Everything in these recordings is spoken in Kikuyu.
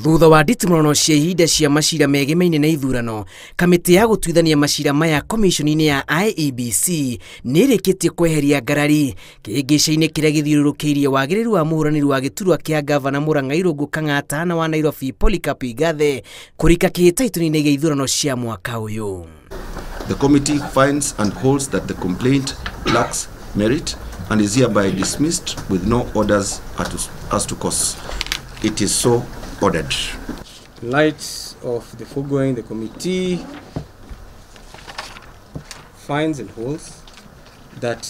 Thutha wa nditimũrano cia ihinda cia macira megemeine na ithurano, kamĩtĩ ya gũtuithania macira maya komishoni-inĩ ya IEBC nĩ ĩrĩkĩtie kweheria ngarari kĩhĩngĩca-inĩ kĩrĩa gĩthiũrũrũkĩirie wagĩrĩru wa mũhũranĩri wa gĩturwa kĩa gavana Murang'a Irũngũ Kang'ata na wa Nairobi Polycarp Igathe kũrika kĩhĩtahĩtano-inĩ gĩa ithurano cia mwaka ũyũ. The committee finds and holds that the complaint lacks merit and is hereby dismissed with no orders as to cause. It is so ordered. In light of the foregoing, the committee finds and holds that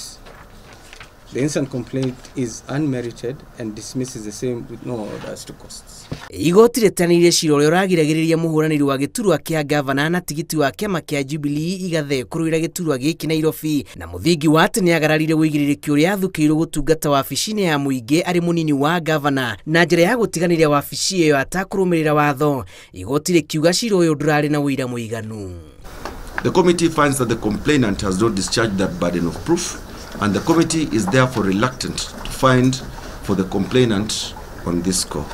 the instant complaint is unmerited and dismisses the same with no orders to costs. Igoti rĩteanĩirie cira ũrĩa ũragiragĩrĩria mũhũranĩri wa gĩturwa kĩa gavana na tigiti wa kĩama kĩa Jubilee Igathe kũrũĩra gĩturwa gĩkĩ Nairobi na mũthingi wa atĩ nĩagararire ũigĩrĩrĩki ũrĩa athukĩirwo gũtungata wabici-inĩ ya mũingĩ arĩ mũnini wa gavana na njĩra ya gũtiganĩria wabici ĩyo atakũrũmĩrĩra watho. Igoti rĩkiuga cira ũyũ ndũrarĩ na ũira mũiganu. The committee finds that the complainant has not discharged that burden of proof, and the committee is therefore reluctant to find for the complainant on this score.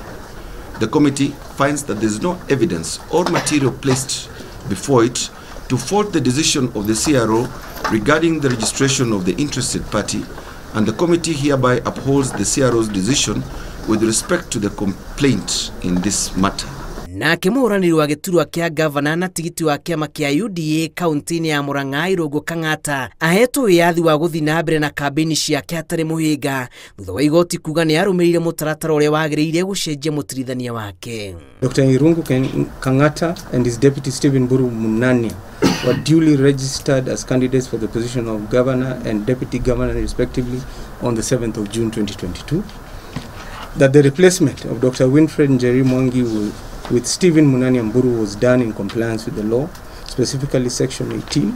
The committee finds that there is no evidence or material placed before it to fault the decision of the CRO regarding the registration of the interested party, and the committee hereby upholds the CRO's decision with respect to the complaint in this matter. Nake mũhũranĩri wa gĩturwa kĩa gavana na tigiti wa kĩama kĩa UDA kaunti-inĩ ya Murang'a Irũngũ Kang'ata ahetwo wĩyathi wa gũthiĩ na mbere na kambĩini ciake hatarĩ mũhĩnga thutha wa igoti kuga nĩ arũmĩrĩire mũtaratara ũrĩa wagĩrĩire gũcenjia mũtirithania wake. Dr. Irungu Kang'ata and his deputy Stephen Mburu Munania were duly registered as candidates for the position of governor and deputy governor respectively on the 7th of June 2022. That the replacement of Dr. Winfred Njeri Mwangi with Stephen Munania Mburu was done in compliance with the law, specifically Section 18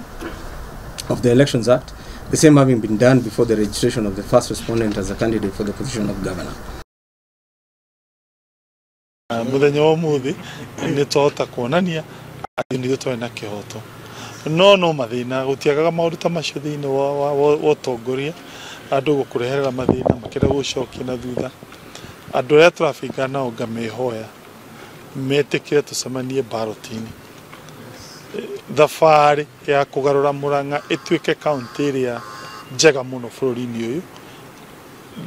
of the Elections Act, the same having been done before the registration of the first respondent as a candidate for the position of governor. Muthenya wa umuthi ni twahota kuonania ati nithuĩ twarĩ na kĩhoto, no mathĩna gũtiagaga maũndũ ta macio thĩinĩ wa ũtongoria, andũ gũkũreherera mathĩna makĩenda gũcokia na thutha. Andũ arĩa tũrabinga nao ngamĩhoya metĩkĩre tũcemanie ballot-inĩ. Thabarĩ ya kũgarũra Murang'a ĩtuĩke kaunti ĩrĩa njega mũno bũrũri-inĩ ũyũ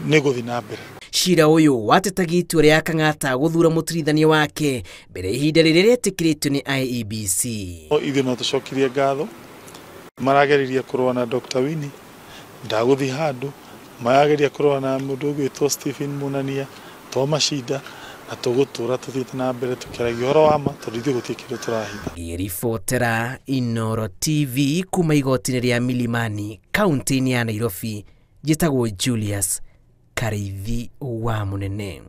nĩ gũthiĩ na mbere. Cira ũyũ watetagia itua rĩa Kang'ata gũthura mũtirithania wake mbere ihinda rĩrĩa rĩetĩkĩrĩtio nĩ IEBC. Ithuĩ no tũcokirie ngatho, marageririe kũrũa na Dr. Winnie ndagũthiĩ handũ, marageria kũrũa na mũndũ ũgwĩtwo Stephen Munania to macinda na tũgũtũra tũthiĩte na mbere tũkĩaragia ũhoro wa ma tondũ ithuĩ gũtirĩ kĩndũ tũrahitha. Ngĩribotera Inooro TV kuma igoti-inĩ rĩa Milimani kaunti-inĩ ya Nairobi, njĩtagwo Julius Kariithi wa Mũnene.